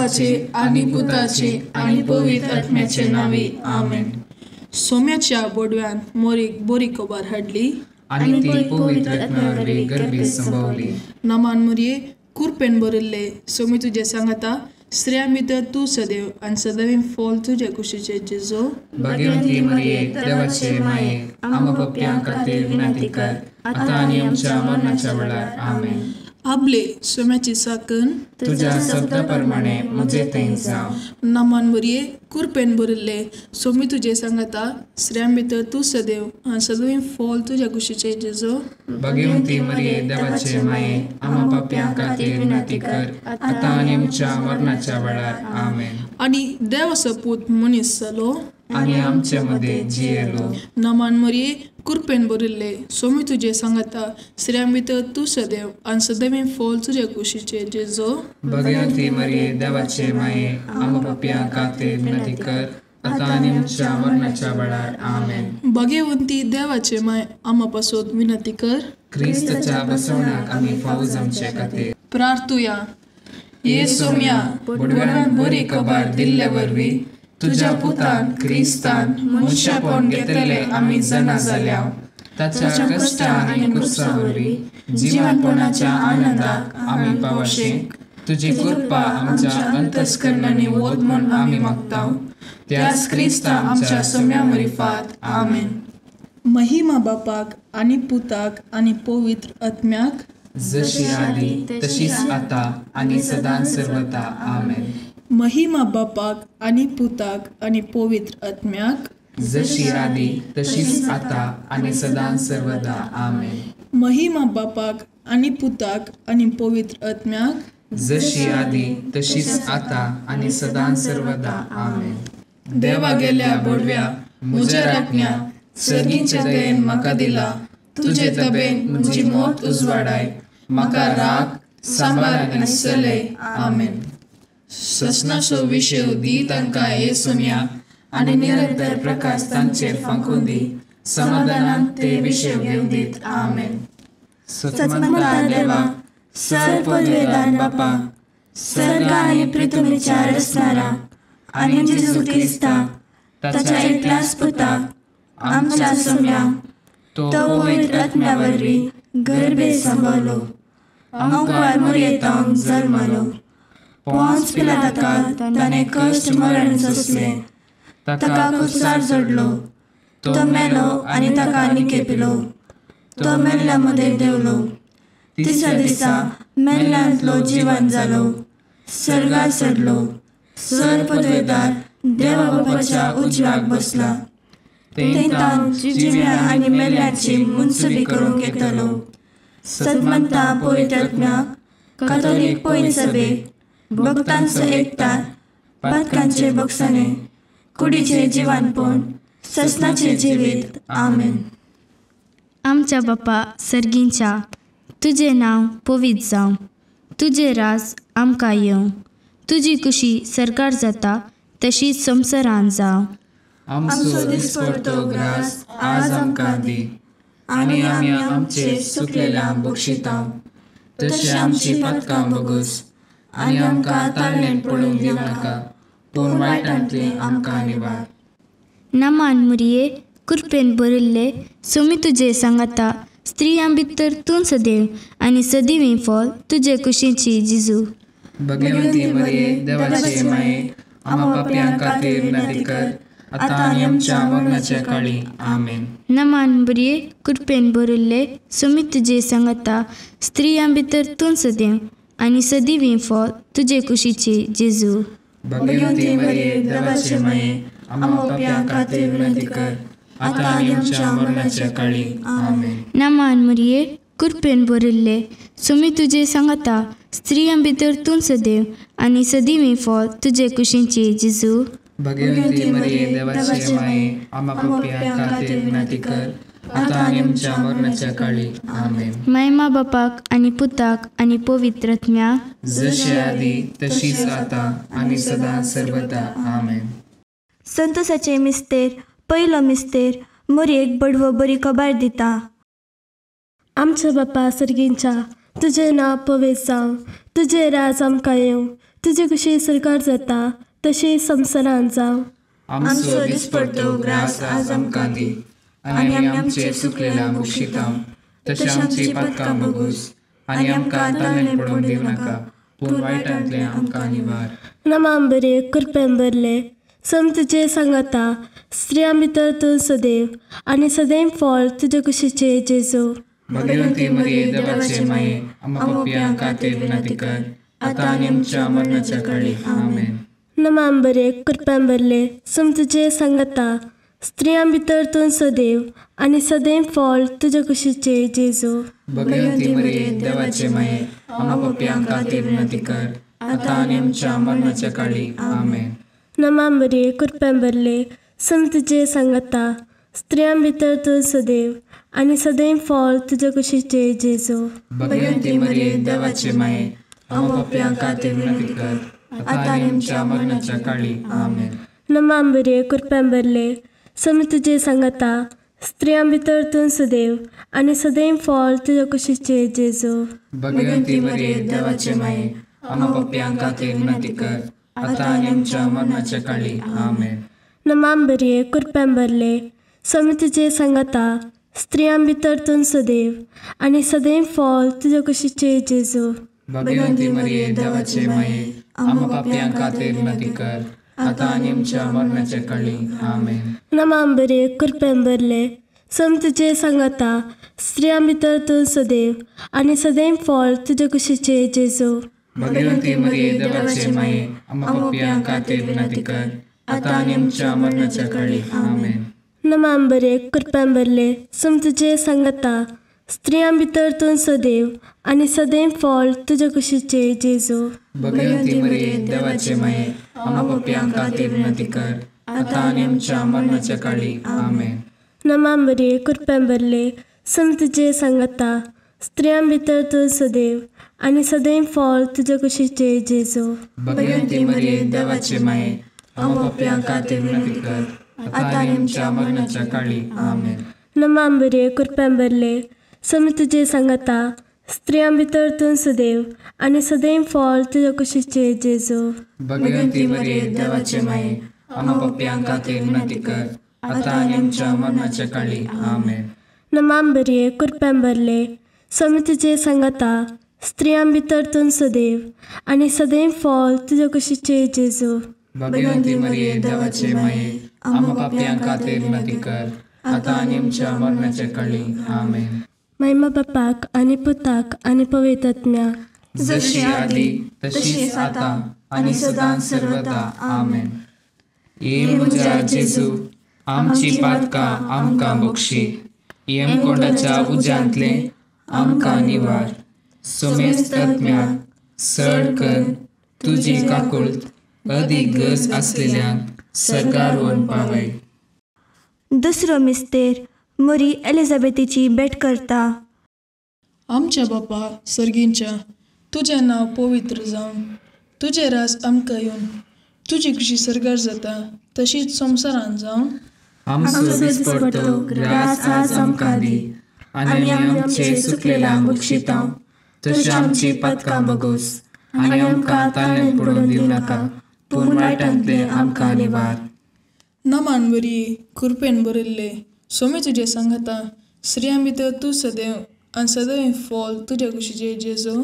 बापाचे आनी पुताचे आनी पवित्र आत्म्याचे नांवी आमेन. सोम्याच्या बोडव्यान मोरीक बोरी खबर हाडली आनी ती पवित्र आत्म्या वरवीं गर्भीत संभवली. नमान मुरये कुरपेन भरिल्ले सोमी तुजे सांगाता, स्त्रियां भितर तूं सदैव आनी सदैव फॉल तुजे कुशीचे जेजो. भाग्यवंती मरिये देवाचे माये, आमकां पापयां खातीर विनंती कर, आतां आनी आमच्या मरणाच्या वेळार. आमेन. आबले सोम्याची साकन तुज्या शब्दा प्रमाणे म्हजे थंय जावं. नमान मुरये कुरपेन भरिल्ले सोमी तुजे सांगाता, स्त्रियां भितर तूं सदैव आनी सदैव फॉल तुज्या कुशीचे जेजो. भाग्यवंती मरिये देवाचे माये, आमकां पापयां खातीर विनंती कर, आतां आनी आमच्या मरणाच्या वेळार. आमेन. आनी देवाचो पूत मनीस जालो आनी आमचे मदें जियेलो. नमान मरिये कुरपेन भरिल्ले सोमी तुजे सांगाता, स्त्रियां भितर तूं सदैव आनी सदैव फॉल तुज्या कुशीचे जेजो. भाग्यवंती मरिये देवाचे माये, आमकां पापयां खातीर विनंती कर, आतां आनी आमच्या मरणाच्या वेळार. आमेन. भाग्यवंती देवाचे माय, आमा पासत विनंती कर, क्रिस्ताच्या बसवणाक आमी फावो जावचे खातीर. प्रार्थुया. ये सोम्या, बोडव्यान बरी खबर दिल्ले वरवीं तुज्या पुतान क्रिस्तान मनशापण घेतले आमी जाणा जाल्या. ताच्या कश्टा आनी क्रुसा वरवीं जिवनपणाच्या आनंदाक आमी पावशे. तुजी कृपा आमच्या अंतस्करणांनी वत म्हूण आमी मागता, त्याच क्रिस्ता आमच्या सोम्या मरिफात. आमेन. महिमा बापाक आनी पुताक आनी पवित्र आत्म्याक, जशी आदी तशीच आतां आनी सदां सर्वता. आमेन. महिमा बापाक आनी पुताक आनी पवित्र आत्म्याक, जशी आदी तशीच आतां आनी सदां सर्वदा. आमेन. महिमा बापाक आनी पुताक आनी पवित्र आत्म्याक, जशी आदी तशीच आतां आनी सदां सर्वदा. आमेन. देवा गेल्या बोडव्या म्हज्या राखण्या, सर्गीच्या दयेन म्हाका दिला, तुजे तबेन म्हजी मौत उजवाडाय, म्हाका राख सांबाळ आनी चलय. आमेन. ससनाचो विशेव दी तांकां ये सोम्या, आनी निरंतर प्रकाश तांचेर फांकून दी, समाधानान ते विशेव घेवन दीत. आमेन. सतमंता देवा, सर पदवेदार बापा, सर्ग आनी पृथ्वीच्या रचणारा आनी जेजू क्रिस्ता ताच्या एकल्याच पुता आमच्या सोम्या, तो पवित्र आत्म्या वरवीं गर्भे संभवलो, अंकार मुरयेतावन जल्मलो, पोंस पिलाताका ताणें कश्ट मरण सोंसलें, ताका कुसार जोडलो, तो मेलो आनी ताका निकेपिलो, तो मेल्ल्या मदें देंवलो, तिसऱ्या दिसा मेल्ल्यांतलो जिवन जालो, सर्गार चडलो, सर पदवेदार देवा बापाच्या उजव्याक बसला, तेंतान जिव्या आनी मेल्ल्याची मुनसुबी करूंक येतलो. सदमंता पवित्र आत्म्याक, कातोलीक पवित्र सभेक, भक्तांचो एकतार, पातकांचे बक्षाणे, कुडीचे जिवानपण, ससनाचे जिवीत. आमेन. आमच्या बापा सर्गींच्या, तुजें नांव पवित्र जावं, तुजें राज आमकां येवं, तुजी कुशी सरकार जाता तशीच संवसारांत जावं. आमचो दिसपडतो ग्रास आज आमकां दी, आनी आमी आमचे चुकलेल्यांक बक्षिता, तशें आमची पातकां बगस, आनी आमकां ताळणेन पडूंक दिवनाका, पूण वायटांतली आमकां निवार. नमान मुरये कृपेन भरिल्ले सोमी तुजे सांगाता, स्त्रियां भितर तूं सदैव आनी सदैव फॉल तुजे कुशीची जिजू. भगवंती मरिये देवाचे माये, आम्हा पापयां खातीर विनंती कर, आतां आनी आमच्या मरणाच्या काळी. आमेन. नमान बरये कृपेन भरिल्ले सोमी तुजे सांगाता, स्त्रियां भितर तूं सदैव आनी सदैव फॉल तुजे कुशीची जेजू. भगवंती मरिये देवाचे माये, आम्हा पापयां खातीर विनंती कर, आतां आनी आमच्या मरणाच्या काळी. आमेन. नमान मरिये कृपेन भरिल्ले सोमी तुजे सांगाता, स्त्रियां भितर तूं सदैव आनी सदैव फॉल तुजे कुशीची जेजू. भगवंती मरिये देवाचे माये, आम्हा पापयां खातीर विनंती कर, आतां आनी आमच्या मरणाच्या काळी. आमेन. मायमा बापाक आनी पुताक आनी पवित्र आत्म्याक, जशी आदी तशीच आतां आनी सदां सर्वदा. आमेन. संतोषाचे मिस्तेर पयलो मिस्तेर मोरयेक बडवो बरी खबर दिता. आमच्या बापा सर्गींच्या, तुजें नांव पवित्र जावं, तुजें राज आमकां येवं, तुजे कशी सरकार जाता तशी संवसारांत जावं. आमचो दिसपडतो ग्रास आज आमकां दी आनी आमी आमचे चुकलेल्या बक्षिता तशें आमची पातकां बगूस आनी आमकां ताळें पडोवंक दिवं नाका पूण वायटांतलें आमकां निवार. नमाम बरे कृपेन भरले सम तुजे सांगाता स्त्रियां भितर तूं सदैव आनी सदैव फळ तुजे कुशीचे जेजू. भगवती मरिये देवाचे माये आम्हा पापयां खातीर विनंती कर आतां आनी आमच्या मरणाच्या काळी. आमेन. नमाम बरे कृपेन भरले सम तुजे सांगाता स्त्रियां भितर तूं सदैव आनी सदैव फळ तुजे कुशीचे जेजू. भगवती मरिये देवाचे माये आम्हा पापयां खातीर विनंती कर आतां आनी आमच्या मरणाच्या काळी. आमेन. नमाम बरे कृपेन भरले सम तुजे सांगाता स्त्रियां भितर तूं सदैव आनी सदैव फळ तुजे कुशीचे जेजू. भगवती मरिये देवाचे माये आम्हा पापयां खातीर विनंती कर आतां आनी आमच्या मरणाच्या काळी. आमेन. नमाम बरे कृपेन भरले सम तुजे सांगाता स्त्रियां भितर तूं सदैव आनी सदैव फळ तुजे कुशीचे जेजू. भगवती मरिये देवाचे माये आम्हा पापयां खातीर विनंती कर आतां आनी आमच्या मरणाच्या काळी. आमेन. नमाम बरे कृपेन भरले सम तुजे सांगाता स्त्रियां भितर तूं सदैव आनी सदैव फळ तुजे कुशीचे जेजू. भगवती मरिये देवाचे माये आम्हा पापयां खातीर विनंती कर आतां आनी आमच्या मरणाच्या काळी. आमेन. नमाम बरे कृपेन भरले सम तुजे सांगाता स्त्रियां भितर तूं सदैव आनी सदैव फळ तुजे कुशीचे जेजू. भगवती मरिये देवाचे माये आम्हा पापयां खातीर विनंती कर आतां आनी आमच्या मरणाच्या काळी. आमेन. नमाम बरे कृपेन भरले सम तुजे सांगाता स्त्रियां भितर तूं सदैव आनी सदैव फळ तुजे कुशीचे जेजू. भगवती मरिये देवाचे माये आम्हा पापयां खातीर विनंती कर आतां आनी आमच्या मरणाच्या काळी. आमेन. नमाम बरे कृपेन भरले सम तुजे सांगाता स्त्रियां भितर तूं सदैव आनी सदैव फळ तुजे कुशीचे जेजू. भगवती मरिये देवाचे माये आम्हा पापयां खातीर विनंती कर आतां आनी आमच्या मरणाच्या काळी. आमेन. नमाम बरे कृपेन भरले सम तुजे सांगाता स्त्रियां भितर तूं सदैव आनी सदैव फळ तुजे कुशीचे जेजू. भगवती मरिये देवाचे माये आम्हा पापयां खातीर विनंती कर आतां आनी आमच्या मरणाच्या काळी. आमेन. नमाम बरे कृपेन भरले सम तुजे सांगाता स्त्रियां भितर तूं सदैव आनी सदैव फळ तुजे कुशीचे जेजू. भगवती मरिये देवाचे माये आम्हा पापयां खातीर विनंती कर आतां आनी आमच्या मरणाच्या काळी. आमेन. महिमा बापाक आनी पुताक आनी पवित्र आत्म्याक, जशी आदी तशीच आतां आनी सदां सर्वदा. आमेन. ये म्हज्या जेजू आमची पातकां आमकां बक्षी यमकोंडाच्या उज्यांतलें आमकां निवार सोमेस्त आत्म्याक सड कर तुजी काकुळट अदीक गरज आसलेल्यांक सरकार व्हरून पावय. दुसरो मिस्तेर मोरी एलिझाबेथीची भेट करता. आमच्या बापा सर्गींच्या तुजें नांव पवित्र जावं, तुजें राज आमकां येवन, तुजी खुशी सरकार जाता तशीच संवसारांत जावं. आमचो दिसपडतो ग्रास आज आमकां दी आनी आमचे चुकलेल्या बक्षिता तशी आमची पातकां बगोस आनी आमकां ताळें पडोवन दिवं नाका पूण वायटांतलें आमकां निवार. नमान बरी कृपेन भरिल्ले सोमी तुजें सांगाता स्त्रियां भितर तूं सदैव आनी सदैव फळ तुज्या कुशीचे जेजू.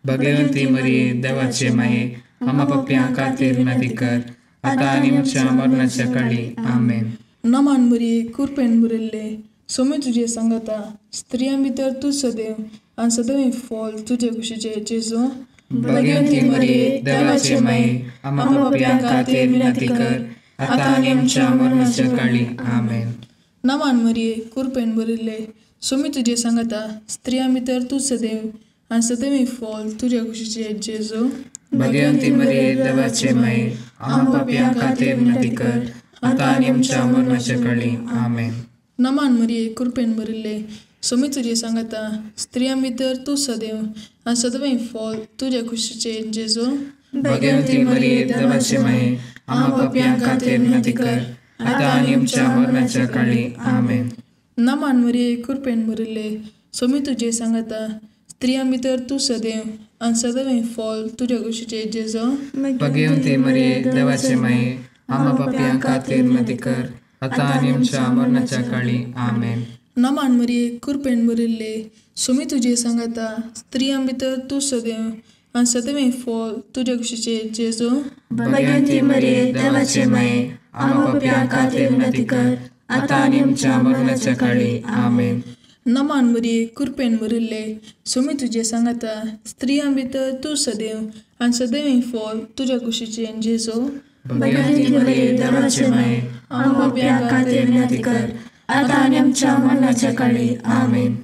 भगवती मरिये देवाचे माये आम्हा पापयां खातीर विनंती कर आतां आनी आमच्या मरणाच्या काळी. आमेन. नमान बरी कृपेन भरिल्ले सोमी तुजें सांगाता स्त्रियां भितर तूं सदैव आनी सदैव फळ तुज्या कुशीचे जेजू. भगवती मरिये देवाचे माये आम्हा पापयां खातीर विनंती कर आतां आनी आमच्या मरणाच्या काळी. आमेन. नमान मरिये कृपेन भरिल्ले सोमी तुजें सांगाता स्त्रियां भितर तूं सदैव आनी सदैव फळ तुज्या कुशीचे जेजू. भगवती मरिये देवाचे माये आम्हा पापयां खातीर विनंती कर आतां आनी आमच्या मरणाच्या काळी. आमेन. नमान मरिये कृपेन भरिल्ले सोमी तुजें सांगाता स्त्रियां भितर तूं सदैव आनी सदैव फळ तुज्या कुशीचे जेजू. भगवती मरिये देवाचे माये आम्हा पापयां खातीर विनंती कर आतां आनी आमच्या मरणाच्या काळी. आमेन. नमान मरिये कृपेन भरिल्ले सोमी तुजें सांगाता स्त्रियां भितर तूं सदैव आनी सदैव फॉल तुज्या कुशीचे जेजू। भगवती मरिये देवाचे माये, आम्हा पापयां खातीर विनंती कर, आतां आनी आमच्या मरणाच्या काळी। आमेन। नमान मरिये, कृपेन भरिल्ले, स्वामी तुजे सांगाता, स्त्रियां भितर तूं सदैव आनी सदैव फॉल तुज्या कुशीचे जेजू। भगवती मरिये देवाचे माये, आम्हा पापयां खातीर विनंती कर, आतां आनी आमच्या मरणाच्या काळी। आमेन। नमान मरिये, कृपेन भरिल्ले, स्वामी तुजे सांगाता, स्त्रियां भितर तूं सदैव आनी सदैव फॉल तुज्या कुशीचे जेजू। भगवती मरिये देवाचे माये, आम्हा पापयां खातीर विनंती कर, आतां आनी आमच्या मरणाच्या काळी। आमेन।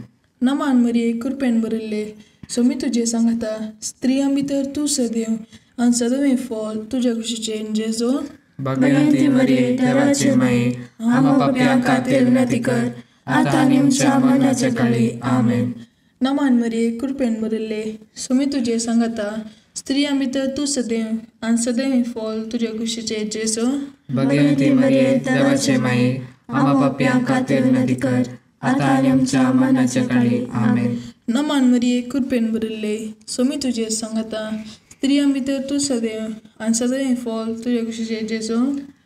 नमान मरिये, कृपेन भरिल्ले, स्वामी तुजे सांगाता, स्त्रियां भितर तूं सदैव आनी सदैव फॉल तुज्या कुशीचे जेजू। भगवती मरिये देवाचे माये, आम्हा पापयां खातीर विनंती कर, आतां आनी आमच्या मरणाच्या काळी। आमेन। नमान मरिये, कृपेन भरिल्ले, स्वामी तुजे सांगाता, स्त्रियां भितर तूं सदैव आनी सदैव फॉल तुज्या कुशीचे जेजू। भगवती मरिये देवाचे माये, आम्हा पापयां खातीर विनंती कर, आतां आनी आमच्या मरणाच्या काळी। आमेन। नमान मरिये, कृपेन भरिल्ले, स्वामी तुजे सांगाता, स्त्रियां भितर तूं सदैव आनी सदैव फॉल तुज्या कुशीचे जेजू।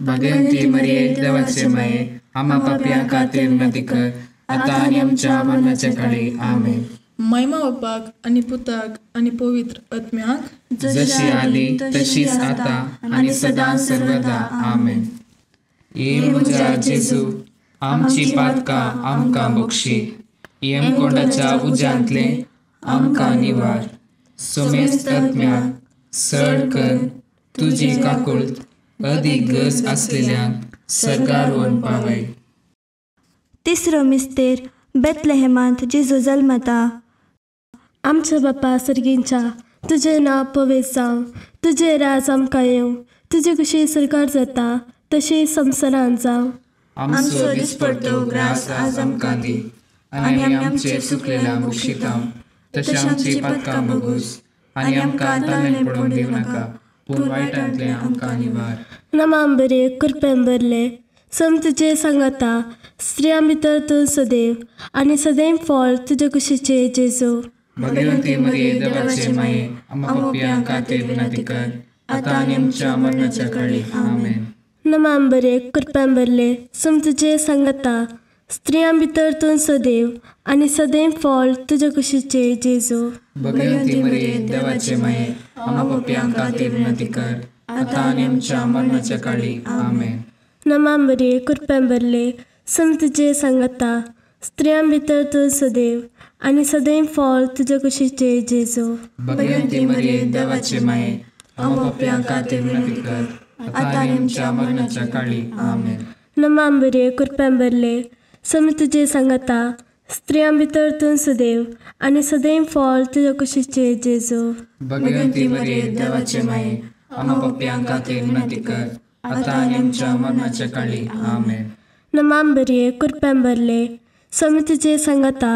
भगवती मरिये देवाचे माये, आम्हा पापयां खातीर विनंती कर, आतां आनी आमच्या मरणाच्या काळी। आमेन। महिमा बापाक आनी पुताक आनी पवित्र आत्म्याक, जशी आदी तशीच आतां आनी सदां सर्वदा। आमेन। ये म्हज्या जेजू, आमची पातकां आमकां बक्षी, यमकोंडाच्या उज्यांतले आमकां निवार, समेस्त आत्म्याक सड कर तुजी काकुळट अदीक गरज आसलेल्यांक सर्गार व्हरून पावय। तिसरो मिस्तेर बेतलेहेमांत जेजू जल्मता। आमच्या बापा सर्गींच्या, तुजें नांव पवित्र जावं, तुजें राज आमकां येवं, तुजे कशी सरकार जाता तशी संवसारांत जावं। आमचो दिसपडतो ग्रास आज आमकां दी, आनी आमी आमचे चुकलेल्या बक्षिता तशें आमची पातकां बगूस, आनी आमकां ताणें पडोवंक दिवं नाका, पूण वायटांतलें आमकां निवार। नमान बरे, कृपेन भरले, सम तुजे सांगाता, स्त्रियां भितर तूं सदैव आनी सदैव फॉल तुजे कुशीचे जेजू। भगवती मरिये देवाचे माये, आम्हा पापयां खातीर विनंती कर, आतां आनी आमच्या मरणाच्या काळी। आमेन। नमान बरे, कृपेन भरले, सम तुजे सांगाता, स्त्रियां भितर तूं सदैव आनी सदैव फॉल तुजे कुशीचे जेजू। भगवती मरिये देवाचे माये, आम्हा पापयां खातीर विनंती कर, आतां आनी आमच्या मरणाच्या काळी। आमेन। नमान बरे, कृपेन भरले, सम तुजे सांगाता, स्त्रियां भितर तूं सदैव आनी सदैव फॉल तुजे कुशीचे जेजू। भगवती मरिये देवाचे माये, आम्हा पापयां खातीर विनंती कर, आतां आनी आमच्या मरणाच्या काळी। आमेन। नमान बरे, कृपेन भरले, सम तुजे सांगाता, स्त्रियां भितर तूं सदैव आनी सदैव फॉल तुजे कुशीचे जेजू। भगवती मरिये देवाचे माये, आम्हा पापयां खातीर विनंती कर, आतां आनी आमच्या मरणाच्या काळी। आमेन। नमान बरे, कृपेन भरले, स्वामी तुजे सांगाता,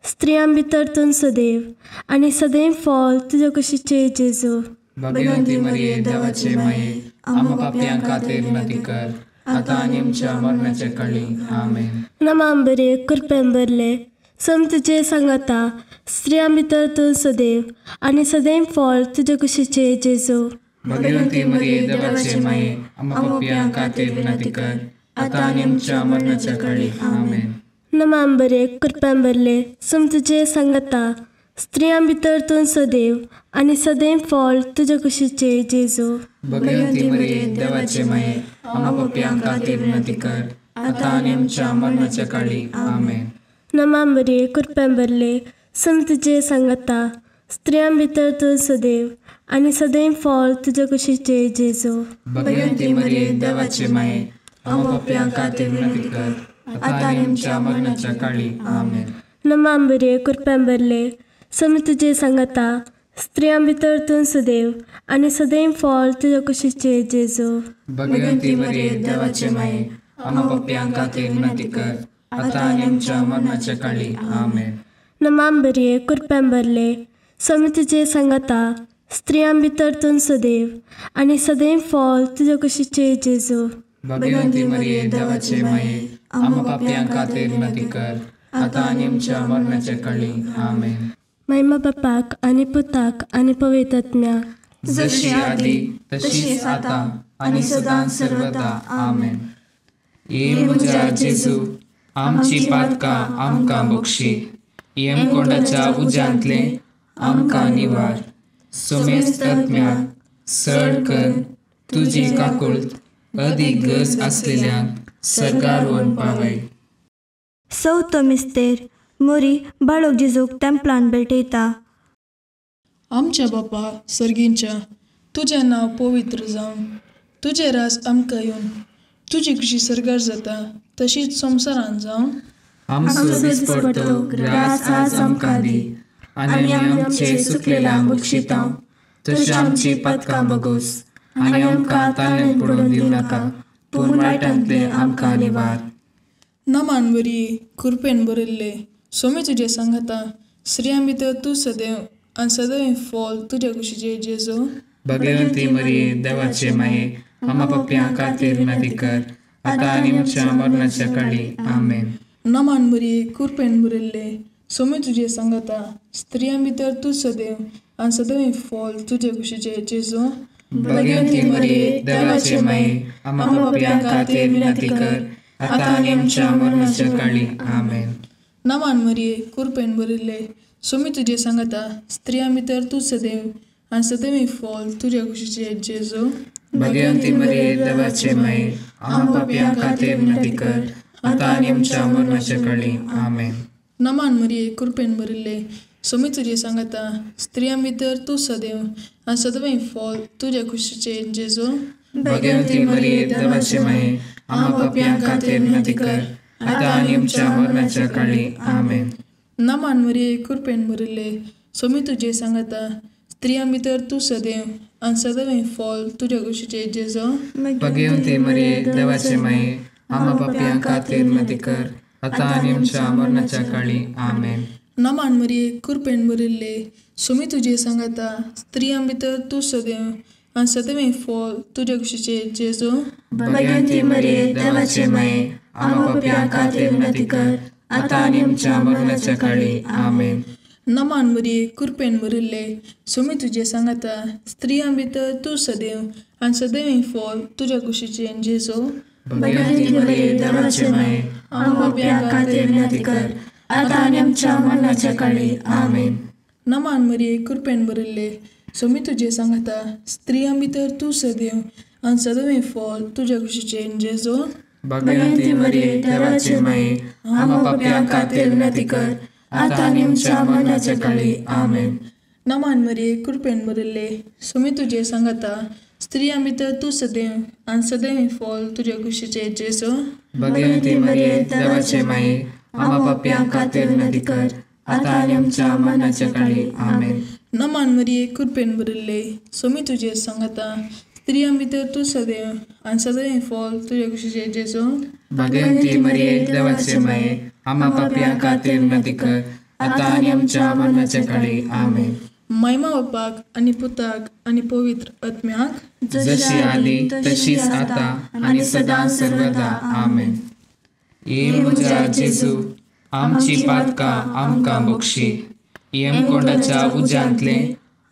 स्त्रियां भितर तूं सदैव आनी सदैव फॉल तुजे कुशीचे जेजू। भगवती मरिये देवाचे माये, आम्हा पापयां खातीर विनंती कर, आतां आनी आमच्या मरणाच्या काळी। आमेन। नमान बरे, कृपेन भरले, सम तुजे सांगाता, स्त्रियां भितर तूं सदैव आनी सदैव फॉल तुजे कुशीचे जेजू। भगवती मरिये देवाचे माये, आम्हा पापयां खातीर विनंती कर, आतां आनी आमच्या मरणाच्या काळी। आमेन। नमान बरे, कृपेन भरले, सम तुजे सांगाता, स्त्रियां भितर तूं सदैव आनी सदैव फॉल तुजे कुशीचे जेजू। भगवती मरिये देवाचे माये, आम्हा पापयां खातीर विनंती कर, आतां आनी आमच्या मरणाच्या काळी। आमेन। नमान बरे, कृपेन भरले, सम तुजे सांगाता, स्त्रियां भितर तूं सदैव आनी सदैव फॉल तुजे कुशीचे जेजू। भगवती मरिये देवाचे माये, आम्हा पापयां खातीर विनंती कर, आतां आनी आमच्या मरणाच्या काळी। आमेन। नमान बरे, कृपेन भरले, स्वामी तुजे सांगाता, स्त्रियां भितर तूं सदैव आनी सदैव फॉल तुजे कुशीचे जेजू। भगवती मरिये देवाचे माये, आम्हा पापयां खातीर विनंती कर, आतां आनी आमच्या मरणाच्या काळी। आमेन। नमान बरे, कृपेन भरले, स्वामी तुजे सांगाता, स्त्रियां भितर तूं सदैव आनी सदैव फॉल तुजे कुशीचे जेजू। भगवती मरिये देवाचे माये, आम्हा पापयां खातीर विनंती कर, आतां आनी आमच्या मरणाच्या काळी। आमेन। महिमा बापाक आनी पुताक आनी पवित्र आत्म्याक, जशी आदी तशीच आतां आनी सदां सर्वदा. आमेन. ये म्हज्या जेजू, आमची पातकां आमकां बक्षी, यमकोंडाच्या उज्यांतले आमकां निवार, सोमेस्त आत्म्याक सड कर तुजी काकुळट अदीक गरज आसलेल्यांक सर्गार व्हरून पावय. चवथो मिस्तेर मोरी बाळक जेजूक तेंपलान भेटयता. आमच्या बापा सर्गींच्या, तुजें नांव पवित्र जावं, तुजें राज आमकां येवन, तुजी खुशी सर्गार जाता तशीच संवसारान जावं. आमचो दिसपडतो ग्रास आज आमकां दी, आनी आमचे चुकलेल्यांक बक्षिता तशी आमची पातकां बगोस, आनी आमकां ताळेन पडून दिवं नाका, पूण वायटांतले आमकां निवार. नमान बरी कृपेन भरिल्ले, सोमी तुजें सांगाता, स्त्रियां भितर तूं सदैव आनी सदैव फॉल तुज्या कुशीचे जेजू. भगवंती मरिये, देवाचे माये, आमा पापयां खातीर विनंती कर, आतां आनी आमच्या मरणाच्या काळी. आमेन. नमान बरी कृपेन भरिल्ले, सोमी तुजें सांगाता, स्त्रियां भितर तूं सदैव आनी सदैव फॉल तुज्या कुशीचे जेजू. भगवंती मरिये, देवाचे माये, आमा पापयां खातीर विनंती कर, आतां आनी आमच्या मरणाच्या काळी. आमेन. नमान मरिये कृपेन भरिल्ले, सोमी तुजें सांगाता, स्त्रियां भितर तूं सदैव आनी सदैव फॉल तुज्या कुशीचे जेजू. भगवंती मरिये, देवाचे माये, आमा पापयां खातीर विनंती कर, आतां आनी आमच्या मरणाच्या काळी. आमेन. नमान मरिये कृपेन भरिल्ले, सोमी तुजें सांगाता, स्त्रियां भितर तूं सदैव आनी सदैव फॉल तुज्या कुशीचे जेजू. भगवंती मरिये, देवाचे माये, आमा पापयां खातीर विनंती कर, आतां आनी आमच्या मरणाच्या काळी. आमेन. नमान मरिये कृपेन भरिल्ले, सोमी तुजें सांगाता, स्त्रियां भितर तूं सदैव आनी सदैव फॉल तुज्या कुशीचे जेजू. भगवंती मरिये, देवाचे माये, आमा पापयां खातीर विनंती कर, आतां आनी आमच्या मरणाच्या काळी. आमेन. नमान मरिये कृपेन भरिल्ले, सोमी तुजें सांगाता, स्त्रियां भितर तूं सदैव आनी सदैव फॉल तुज्या कुशीचे जेजू. भगवंती मरिये, देवाचे माये, आमा पापयां खातीर विनंती कर, आतां आनी आमच्या मरणाच्या काळी. आमेन. नमान मरिये कृपेन भरिल्ले, सोमी तुजें सांगाता, स्त्रियां भितर तूं सदैव आनी सदैव फॉल तुज्या कुशीचे जेजू. भगवंती मरिये, देवाचे माये, आमा पापयां खातीर विनंती कर, आतां आनी आमच्या मरणाच्या काळी. आमेन. नमान मरिये कृपेन भरिल्ले, सोमी तुजें सांगाता, स्त्रियां भितर तूं सदैव आनी सदैव फॉल तुज्या कुशीचे जेजू. भगवंती मरिये, देवाचे माये, आमा पापयां खातीर विनंती कर, आतां आनी आमच्या मरणाच्या काळी. आमेन. नमान मरिये कृपेन भरिल्ले, सोमी तुजें सांगाता, स्त्रियां भितर तूं सदैव आनी सदैव फॉल तुज्या कुशीचे जेजू. भगवंती मरिये, देवाचे माये, आमा पापयां खातीर विनंती कर, आतां आनी आमच्या मरणाच्या काळी. आमेन. नमान मरिये कृपेन भरिल्ले, सोमी तुजें सांगाता, स्त्रियां भितर तूं सदैव आनी सदैव फॉल तुज्या कुशीचे जेजू. भगवंती मरिये, देवाचे माये, आमा पापयां खातीर विनंती कर, आतां आनी आमच्या मरणाच्या काळी. आमेन. महिमा बापाक आनी पुताक आनी पवित्र आत्म्याक, जशी आदी तशीच आतां आनी सदां सर्वदा. आमेन. ये म्हज्या जेजू, आमची पातकां आमकां बक्षी, यमकोंडाच्या उज्यांतले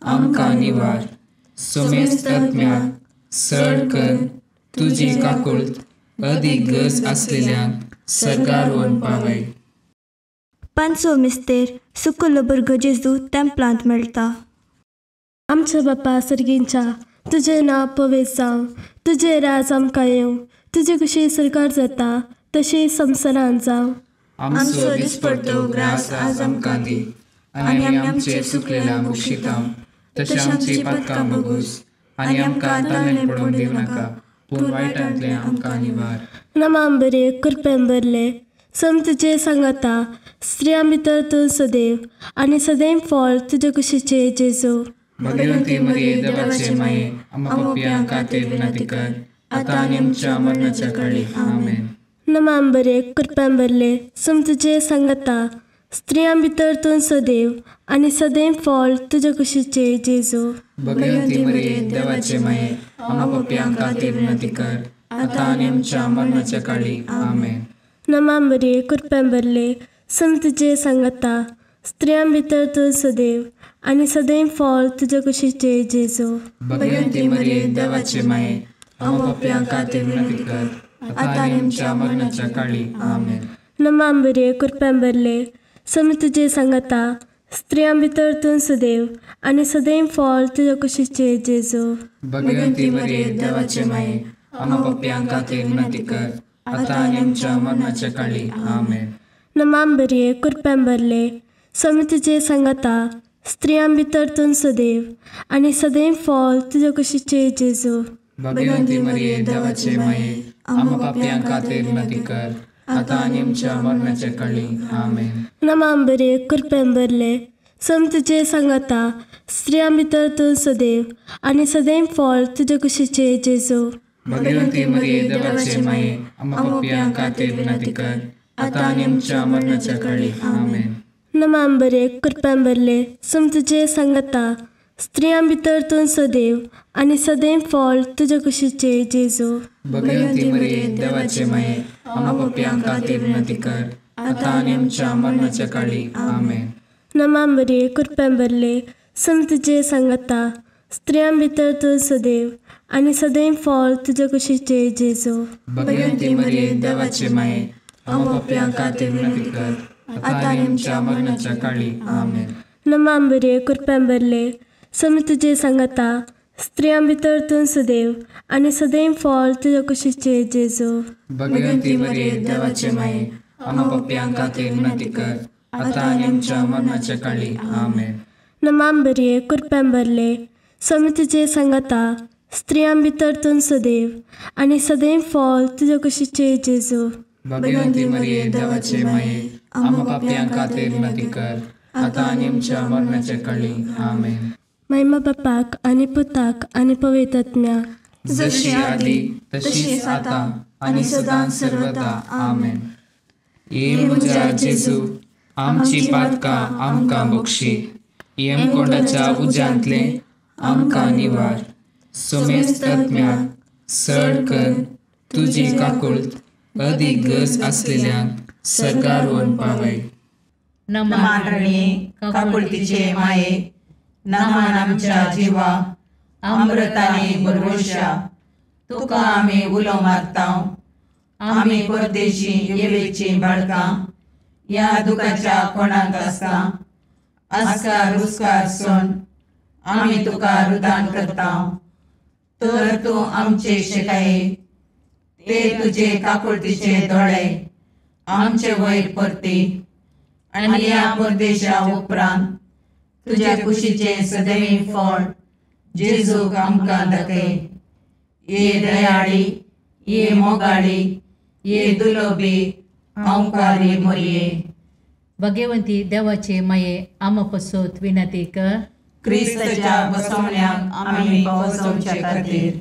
आमकां निवार, सोमेस्त आत्म्याक सड कर तुजी काकुळट अदीक गरज आसलेल्यांक सर्गार व्हरून पावय. पांचवो मिस्तेर सुकुल्लो भुरगो जेजू तेंपलांत मेळटा. आमच्या बापा सर्गींच्या, तुजें नांव पवित्र जावं, तुजें राज आमकां येवं, तुजी खुशी सरकार जाता तशी संवसारान जावं. आमचो दिसपडतो ग्रास आज आमकां दी, आनी आमी आमचे चुकलेल्यांक बक्षिता तशें आमची पातकां बगूस, आनी आमकां ताळेन पडूंक दिवं नाका, पूण वायटांतले आमकां निवार. नमान बरे कृपेन भरले, सम तुजें सांगाता, स्त्रियां भितर तूं सदैव आनी सदैव फॉल तुजे कुशीचे जेजू. भगवंती मरिये, देवाचे माये, आमा पापयां खातीर विनंती कर, आतां आनी आमच्या मरणाच्या काळी. आमेन. नमान बरे कृपेन भरले, सम तुजें सांगाता, स्त्रियां भितर तूं सदैव आनी सदैव फॉल तुजे कुशीचे जेजू. भगवंती मरिये, देवाचे माये, आमा पापयां खातीर विनंती कर, आतां आनी आमच्या मरणाच्या काळी. आमेन. नमान बरे कृपेन भरले, सम तुजें सांगाता, स्त्रियां भितर तूं सदैव आनी सदैव फळ तुजे कुशीचे जेजू. भगवंती मरिये देवाचे माये, आम्हा पाप्यां खातीर विनंती कर, आतां आनी आमच्या मरणाच्या काळी. आमेन. नमा मरिये, कृपेन भरले, स्वामी तुजे सांगाता, स्त्रियां भितर तूं सदैव आनी सदैव फळ तुजे कुशीचे जेजू. भगवंती मरिये देवाचे माये, आम्हा पाप्यां खातीर विनंती कर, आतां आनी आमच्या मरणाच्या काळी. आमेन. नमा मरिये, कृपेन भरले, स्वामी तुजे सांगाता, स्त्रियां भितर तूं सदैव आनी सदैव फळ तुजे कुशीचे जेजू. भगवंती मरिये देवाचे माये, आम्हा पाप्यां खातीर विनंती कर, आतां आनी आमच्या मरणाच्या काळी. आमेन. नमा मरिये, कृपेन भरले, स्वामी तुजे सांगाता, स्त्रियां भितर तूं सदैव आनी सदैव फळ तुजे कुशीचे जेजू. भगवंती मरिये देवाचे माये, आम्हा पाप्यां खातीर विनंती कर, आतां आनी आमच्या मरणाच्या काळी. आमेन. नमा मरिये, कृपेन भरले, स्वामी तुजे सांगाता, स्त्रियां भितर तूं सदैव आनी सदैव फळ तुजे कुशीचे जेजू. भगवंती मरिये देवाचे माये, आम्हा पाप्यां खातीर विनंती कर, आतां आनी आमच्या मरणाच्या काळी. आमेन. नमा मरिये, कृपेन भरले, स्वामी तुजे सांगाता, स्त्रियां भितर तूं सदैव आनी सदैव फळ तुजे कुशीचे जेजू. भगवंती मरिये देवाचे माये, आम्हा पाप्यां खातीर विनंती कर, आतां आनी आमच्या मरणाच्या काळी. आमेन. नमा मरिये, कृपेन भरले, स्वामी तुजे सांगाता, स्त्रियां भितर तूं सदैव आनी सदैव फळ तुजे कुशीचे जेजू. भगवंती मरिये देवाचे माये, आम्हा पाप्यां खातीर विनंती कर, आतां आनी आमच्या मरणाच्या काळी. आमेन. नमा मरिये, कृपेन भरले, स्वामी तुजे सांगाता, स्त्रियां भितर तूं सदैव आनी सदैव फळ तुजे कुशीचे जेजू. भगवंती मरिये देवाचे माये, आम्हा पाप्यां खातीर विनंती कर, आतां आनी आमच्या मरणाच्या काळी. आमेन. महिमा बापाक आनी पुताक आनी पवित्र आत्म्याक, जशी आदी तशीच आतां आनी सदां सर्वदा. आमेन. ये म्हज्या जेजू, आमची पातकां आमकां बक्षी, येमकोंडाच्या उज्यांतलें आमकां निवार, सोमेस्त आत्म्याक सड कर तुजी काकुळट अदीक गरज आसलेल्यांक सरकार व्हरून पावय. नमान रणये काकुळतीचे माये, नमान आमच्या जिवा अमृताने भरवशा, तुका आमी उलो मारता, आमी परदेशी येवेची बाळकां, ह्या दुखाच्या कोणाक आसता आस्कार रुस्कार सोन आमी तुका रुदान करता, तर तूं आमचे शेकाये ते तुजे काकुळतीचे दोळे आमचे वयर परती, आनी ह्या परदेशा उपरांत तुज्या कुशीचे सदैवी फळ जेजूक आमकां दाखय. ये दयाळी, ये मोगाळी, ये दुलोबी हांवकारी मोरये. भगवंती देवाचे माये, आमा पसत विनंती कर, क्रिस्ताच्या बसवण्याक आमी पावसोवचे खातीर.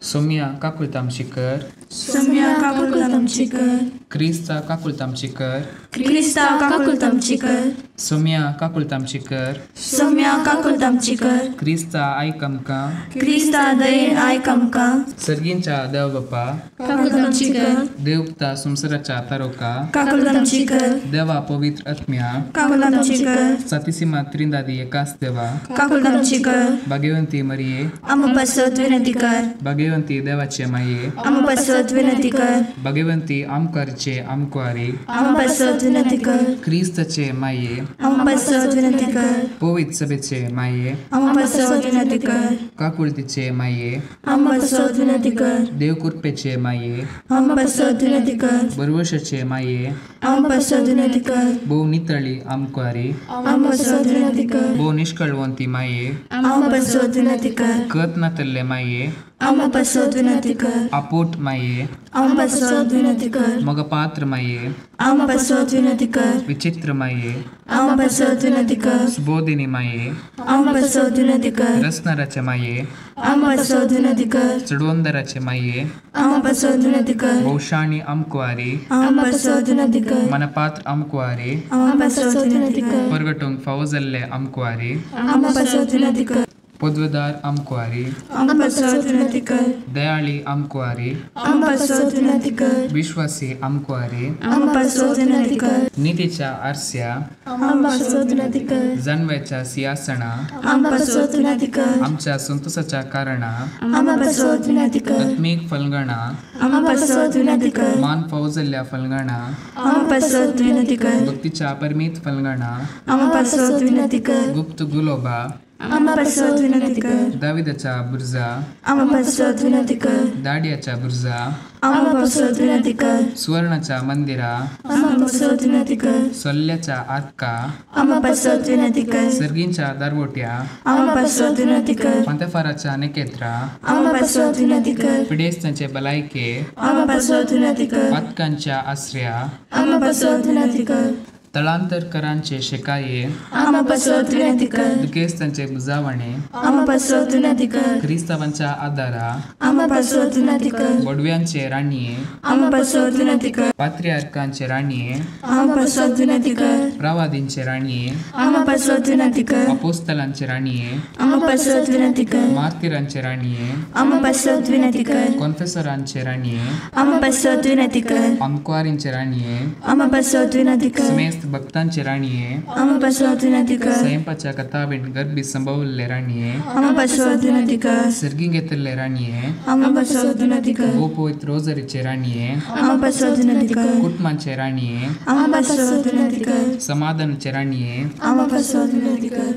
सोम्या काकुळतामशी कर, सोम्या काकुळतामशी कर, क्रिस्ता काकुळतामशी कर, क्रिस्ता काकुळतामशी कर, सोम्या काकुळतामशी कर, सोम्या काकुळतामशी कर, क्रिस्ता आयक आमकां, क्रिस्ता दयेन आयक आमकां. सर्गींच्या देव बापा काकुळतामशी कर, देवता संवसाराच्या तारोका काकुळतामशी कर, देवा पवित्र आत्म्या काकुळतामशी कर, सातीसीमा त्रिंदादी एकाच देवा काकुळतामशी कर, भाग्यवंती मरिये आम्हा पासत विनंती कर, भाग्यवंती देवाचे माये आम्हा पासत विनंती कर, भाग्यवंती आमकारचे आमकुवारी आम्हा पासत विनंती कर, क्रिस्ताचे माये आम्हा पासत विनंती कर, पवित्र सभेचे माये आम्हा पासत विनंती कर, काकुळतीचे माये आम्हा पासत विनंती कर, देवकृपेचे माये आम्हा पासत विनंती कर, बरवशाचे माये आम्हा पासत विनंती कर, भोव नितळी आमकुवारी आम्हा पासत विनंती कर, भोव निष्कळवंती माये आम्हा पासत विनंती कर, कत नातल्ले माये आम्हा पासत विनंती कर, आपोट माये आम्हा पासत विनंती कर, मगपात्र माये आम्हा पासत विनंती कर, विचित्र माये आम्हा पासत विनंती कर, सुबोधिनी माये आम्हा पासत विनंती कर, रसनाराचे माये आम्हा पासत विनंती कर, चडवंदराचे माये आम्हा पासत विनंती कर, भोवशाणी आमकुवारी आम्हा पासत विनंती कर, मनपात्र आमकुवारी आम्हा पासत विनंती कर, परगटूंक फावो जाल्ले आमकुवारी आम्हा पासत विनंती कर. पदवेदार आमकुवारी, आमकां पासत विनंती कर। दयाळी आमकुवारी, आमकां पासत विनंती कर। विश्वासी आमकुवारी, आमकां पासत विनंती कर। नितीच्या आरस्या, आमकां पासत विनंती कर। जानव्याच्या सिंहासना, आमकां पासत विनंती कर। आमच्या संतोषाच्या कारणा, आमकां पासत विनंती कर। आत्मीक फलगणा, आमकां पासत विनंती कर। मान फौजल्ल्या फलगणा, आमकां पासत विनंती कर। भक्तीच्या परमीत फलगणा, आमकां पासत विनंती कर। गुप्त गुलोबा, आमकां पासत विनंती कर। दाविदाच्या बुर्जा, आमकां पासत विनंती कर। दाडियाच्या बुर्जा, आमकां पासत विनंती कर। सुवर्णाच्या मंदिरा, आमकां पासत विनंती कर। सोल्ल्याच्या आरका, आमकां पासत विनंती कर। सर्गींच्या दारवोट्या, आमकां पासत विनंती कर। पांतेफाराच्या नेकेत्रा, आमकां पासत विनंती कर। पिडेस्तांचे भलायके, आमकां पासत विनंती कर। पातकांच्या आसऱ्या, आमकां पासत विनंती कर। तळांतरकरांचे शेकाये, आमकां पासत विनंती कर। दुखेस्तांचे बुजावणे, आमकां पासत विनंती कर। क्रिस्तावांच्या आदारा, आमकां पासत विनंती कर। बोडव्यांचे राणये, आमकां पासत विनंती कर। पात्रियार्कांचे राणये, आमकां पासत विनंती कर। प्रवादींचे राणये, आमकां पासत विनंती कर। अपोस्तलांचे राणये, आमकां पासत विनंती कर। मार्तीरांचे राणये, आमकां पासत विनंती कर। कॉन्फेसरांचे राणये, आमकां पासत विनंती कर। आमकुवारींचे राणये, आमकां पासत विनंती कर। समेस्त भक्तांचे राणये, आमकां पासत विनंती कर। स्वयंपाच्या कथावीण गर्भी संभवल्ले राणये, आमकां पासत विनंती कर। सर्गी घेतल्ले राणये, आमकां पासत विनंती कर। गोपवित रोजरीचे राणये, आमकां पासत विनंती कर। कुटुंबांचे राणये, आमकां पासत विनंती कर। समाधानाचे राणये, आमकां पासत विनंती कर।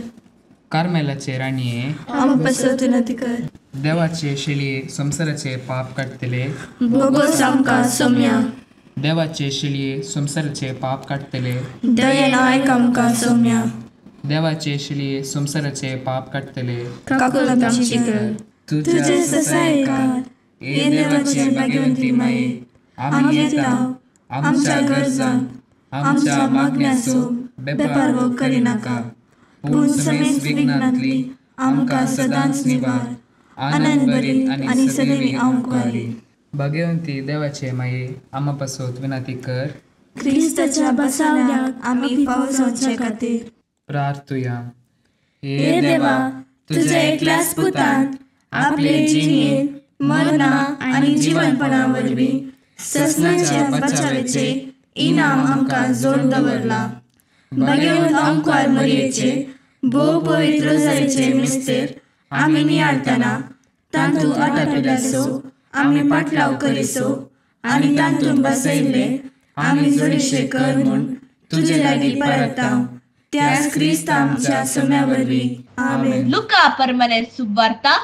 कार्मेलाचे राणये, आमकां पासत विनंती कर। देवाचे शेळये संवसाराचे पाप काडटले, बोगोस आमकां सोम्या। देवाचे शेळये संवसाराचे पाप काडटले, दयेन आयक आमकां सोम्या। देवाचे शेळये संवसाराचे पाप काडटले, काकुळट आमची कर। तुजे ससायकार हे देवाचे भाग्यवंती माये, आमी येता आमच्या गरजांक आमच्या मागण्याचो बेपारवो करिनाका, पूण समेस्त विघ्नांतली आमकां सदांच निवार। आनंद भरीत आनी सदैवी आमकुवारी। भाग्यवंती देवाचे माये, आमा पासत विनंती कर। क्रिस्ताच्या बसावण्याक आमी फावो जावचे खातीर प्रार्थुया। हे देवा, तुज्या एकल्याच पुतान आपले जिणेंत मरणा आनी जिवनपणा वरवीं ससनाच्या बचावाचें इनाम आमकां जोड दवरलां। भाग्यवंत आमकुवार मरयेचे भोव पवित्र रोजारीचे मिस्तेर आमी नियाळतना तातूंत आटापिल्याचो आमी पाटलाव करिसो आनी तातूंत बसयल्ले आमी जोडीशे कर म्हूण तुजे लागीं परताव त्याच क्रिस्त आमच्या सोम्या वरवीं। आमेन। लुका परमने सुवार्ता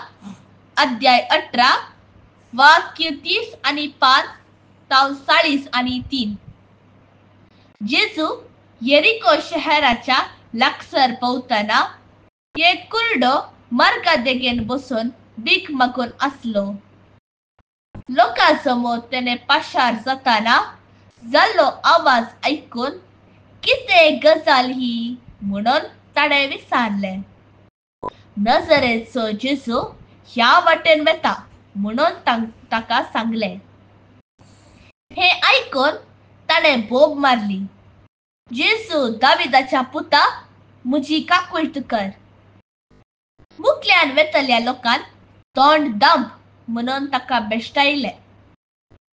अध्याय 18 वाक्य 30 आणि 5 ताव 40 आणि 3। जेजू येरिको शहराच्या लागसर पावतना एक कुरडो मार्गा देगेन बसून भीक मागून आसलो। लोकांसमोर तेणे पाशार जाताना जाल्लो आवाज आयकून कितें गजाल ही म्हणून ताणें विचारलें। नजरेचो जेजू ह्या वाटेन वेता म्हणून ताका सांगलें। हें आयकून ताणें बोब मारली, जेजू दाविदाच्या पुता, म्हजी काकुळट कर। मुखल्यान वेतल्या लोकान तोंड दांब म्हणून ताका बेश्टायलें,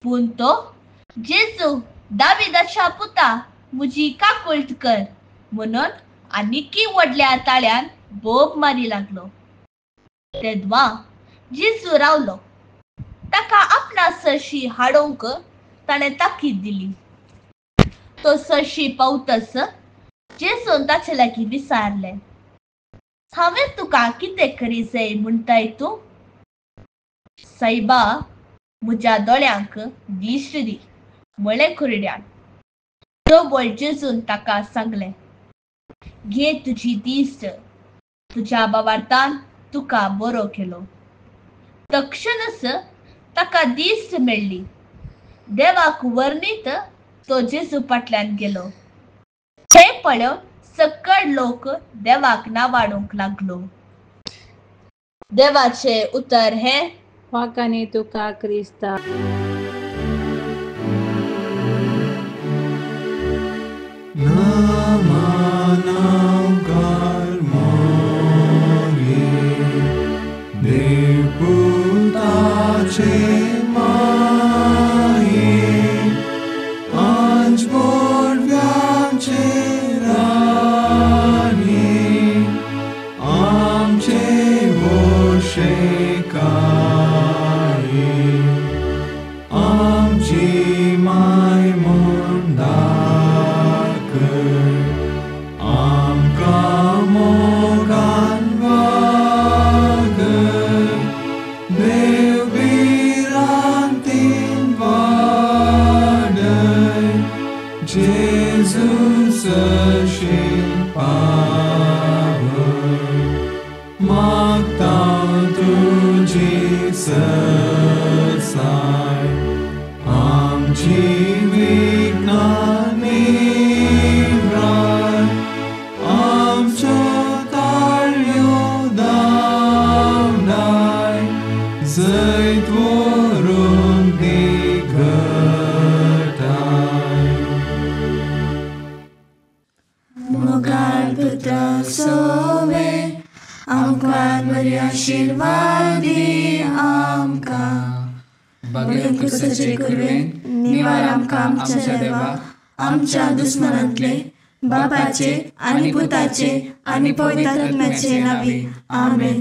पूण तो जेजू दाविदाच्या पुता, म्हजी काकुळट कर म्हणून आनीकी व्हडल्या ताळ्यान बोब मारी लागलो। तेदवा जेजू रावलो, ताका आपणा सरशी हाडोवंक ताणें ताकीद दिली। तो सरशी पावतच जेजून ताचे लागीं विचारलें, हांवें तुका कितें करी जाय म्हणटाय तूं? सायबा, म्हज्या दोळ्यांक दिश्ट दी म्हळें कुरड्यान। तोबळ जेजून ताका सांगलें, घे तुजी दिश्ट, तुज्या बाबार्थान तुका बरो केलो। तक्षणच ताका दिश्ट मेळ्ळी। देवाक वर्णीत तो जेजू फाटल्यान गेलो। हें पळोवन सकळ लोक देवाक नावाडूंक लागलो। देवाचें उतर हें वाकानी तुका क्रिस्ता। Namanamkar Mori जेजू सरशील पावय मागता तुजी सरसाय आमची विघ्नां निवराय आमच्यो ताळयो दामनाय जैत व्हरूंक दी घटाय. मोगाळ पुत्रा सोवे आमकां बरी आशिर्वाद दी आमकां. बगेर क्रिस्ताचे कुरवेन निवार आमकां आमच्या देवा आमच्या दुस्मनांतले बापाचे आनी पुताचे आनी पवित्र आत्म्याचे नांवी आमेन.